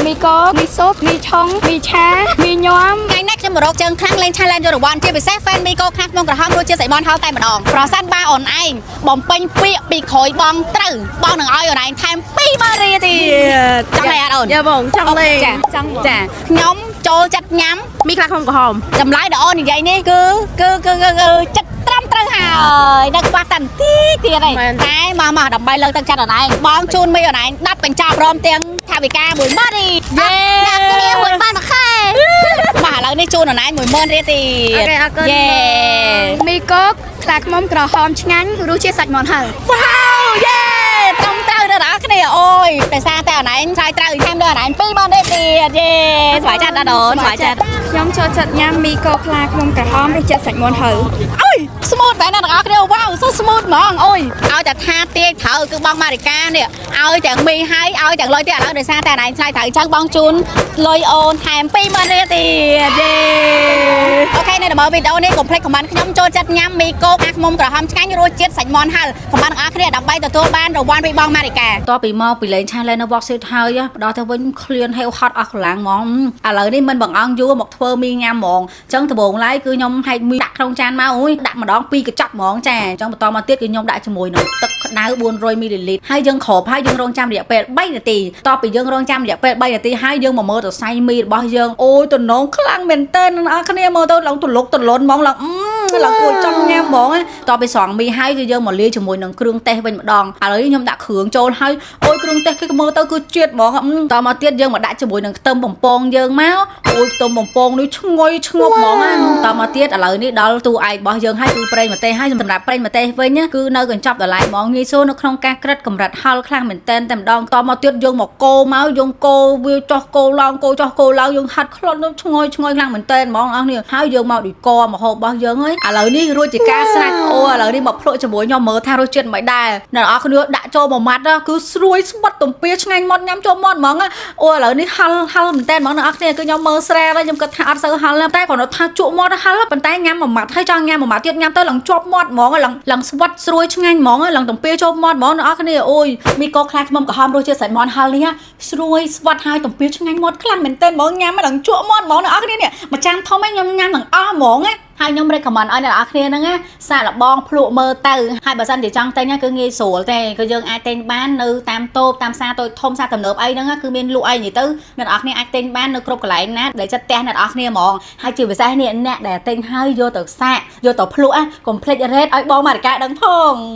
មីកមីស៊ុបមីឆុងមីឆាមីញ៉ាំ ថ្ងៃនេះខ្ញុំមករកជើងខ្លាំងលេង challenge យករង្វាន់ជាពិសេស fan មីកូខាស់ក្នុងក្រហមរសជាតិសៃបនហៅតែម្ដងប្រសិនបើអូនឯងបំពេញពាក្យពីក្រោយបងត្រូវបងនឹងឲ្យអូនឯងថែម20000រៀលទៀតចង់លេងអត់អូន យ៉ាបងចង់លេង ចា ចង់ ចាខ្ញុំចូលចិត្តញ៉ាំ មីខ្លះក្នុងក្រហម ចម្លើយដល់អូននិយាយនេះគឺគឺគឺគឺគឺចិត្តត្រឹមត្រូវហើយនៅខ្វះតែបន្តិចទៀតឯងតែមកមកដើម្បីលើកទឹកចិត្តអូនឯងបងជូនមីអូនឯង10កញ្ចប់ព្រមទាំងថវិកា10000រៀលយេ អ្នកគ្នាមួយបានមួយខែ មកឥឡូវនេះជូនអូនឯង10000រៀលទៀត OK អរគុណ យេ មីកូខ្លាឃ្មុំក្រហមឆ្ងាញ់រសជាតិសាច់មាន់ហឹរ វ៉ាវយេត្រឹមត្រូវដល់អ្នកគ្នាអូយដោយសារតែអូនឯងឆ្លើយត្រូវថែមដល់អូនឯង20000រៀលទៀតយេស្វាយចិត្តដល់អូនស្វាយចិត្ត ខ្ញុំចូលចិត្តញ៉ាំមីកូខ្លាឃ្មុំក្រហមរសជាតិសាច់មាន់ហឹរ អូយ smooth បែរណាអ្នកនរគ្នាវ៉ាវ so smooth ហ្មងអូយឲ្យតែថាទាយត្រូវគឺបងម៉ារិកានេះឲ្យទាំងមីហើយឲ្យទាំងលុយទៀតឥឡូវដោយសារតែអូនឯងឆ្លើយត្រូវអញ្ចឹងបងជូនលុយអូនថែម20000រៀលទៀតយេ OK នៅដំបូងវីដេអូនេះកុំភ្លេច comment ខ្ញុំចូលចិត្តញ៉ាំមីកូអាខ្មុំក្រហមឆ្ងាញ់រសជាតិសាច់មាន់ហឹរ comment អ្នកនរគ្នាដើម្បីទទួលបានរង្វាន់ពីបងម៉ារិកាតពីមកពីលេង challenge នៅ Box Street ហើយដល់ទៅវិញឃ្លានហេវហត់អស់កម្លាំងហ្មងឥឡូវនេះមិនបងអង្គយូរមកធ្វើមីញ៉ាំហ្មងអញ្ចឹងដំបូងឡើយគឺខ្ញុំហែកមីដាក់ក្នុងចានមកអូយដាក់ម្ដងពីរកញ្ចប់ហ្មងចាអញ្ចឹងបន្តមកទៀតគឺខ្ញុំដាក់ជាមួយនឹងទឹកក្តៅ400មីលីលីត្រហើយយើងគ្របហើយយើងរងចាំរយៈពេល3នាទីតពីយើងរងចាំរយៈពេល3នាទីហើយយើងមកមើលសរសៃមីរបស់យើងអូយទំនងខ្លាំងមែនតើអ្នកនរគ្នាមើលទៅឡើងទលុកទលន់ហ្មងឡើងអឺឡើងគួរចង់ញ៉ាំហ្មងតពីស្រង់មីហើយគឺយើងមកលាយជាមួយនឹងគ្រឿងទេសវិញម្ដងឥឡូវនេះខ្ញុំដាក់គ្រឿងចូលហើយអូយគ្រឿងទេសគឺមើលទៅគឺជាតិហ្មងតមកទៀតយើងមកដាក់ជាមួយនឹងខ្ទឹមបំពងយើងមកអូយខ្ទឹមបំពងនេះឈ្ងុយឈ្ងប់ហ្មងតមកទៀតឥឡូវនេះដល់តួឯករបស់យើងហើយគឺប្រេងម្ទេសហើយសម្រាប់ប្រេងម្ទេសវិញគឺនៅកញ្ចប់តម្លៃហ្មងងាយស្រួលនៅក្នុងការក្រិតកម្រិតហល់ខ្លាំងមែនតែនតែម្ដងតមកទៀតយើងមកកូរមកយើងកូរវាចោះកូរឡើងកូរចោះកូរឡើងយើងហាត់ក្លត់នោះឈ្ងុយឈ្ងុយខ្លាំងមែនតែនហ្មងអស់នេះហើយយើងមកដូចកម្ហូបរបស់យើងហើយឥឡូវនេះរួចជាការស្រេចអូឥឡូវនេះមកភ្លក់ជាមួយខ្ញុំមើលថារសជាតិមិនដែរអ្នកនរគ្នាដាក់ចូលមួយម៉ាត់គឺស្រួយស្បត់ទំពាឆ្ងាញ់មាត់ញ៉ាំចូលមាត់ហ្មងអូឥឡូវនេះហល់ហល់មែនតែនហ្មងអ្នកនរគ្នាគឺខ្ញុំមើលស្រាលហើយខ្ញុំគិតថាអត់សូវហល់តែគ្រាន់តែថាជក់មាត់ហល់ប៉ុន្តែញ៉ាំមួយម៉ាត់ហើយចង់ញ៉ាំមួយម៉ាត់ទៀតញ៉ាំទៅឡើងជាប់មាត់ហ្មងឡើងឡើងស្វិតស្រួយឆ្ងាញ់ហ្មងឡើងទំពាចូលមាត់ហ្មងអ្នកនរគ្នាអូយមីកូខ្លាឃ្មុំក្រហមរសជាតិសាច់មាន់ហល់នេះស្រួយស្វិតហើយទំពាឆ្ងាញ់មាត់ខ្លាំងមែនតែនហ្មងញ៉ាំឡើងជក់មាត់ហ្មងអ្នកនរគ្នានេះមួយចានធំឯងខ្ញុំញ៉ាំទាំងអស់ហ្មងណាហើយខ្ញុំ recommend ឲ្យអ្នកនរគ្នាហ្នឹងណាសាកល្បងភ្លក់មើលទៅហើយបើសិនជាចង់ទិញគឺងាយស្រួលទេគឺយើងអាចទិញបាននៅតាមតូបតាមផ្សារតូចធំផ្សារទំនើបអីហ្នឹងគឺមានលក់អីនិយាយទៅអ្នកនរគ្នាអាចទិញបាននៅគ្រប់កន្លែងណាដែលចិត្តផ្ទះអ្នកនរគ្នាហ្មងហើយជាពិសេសនេះអ្នកដែលទិញហើយយកទៅសាកយកទៅភ្លក់កុំភ្លេច rate ឲ្យបងម៉ារិកាដឹងផង។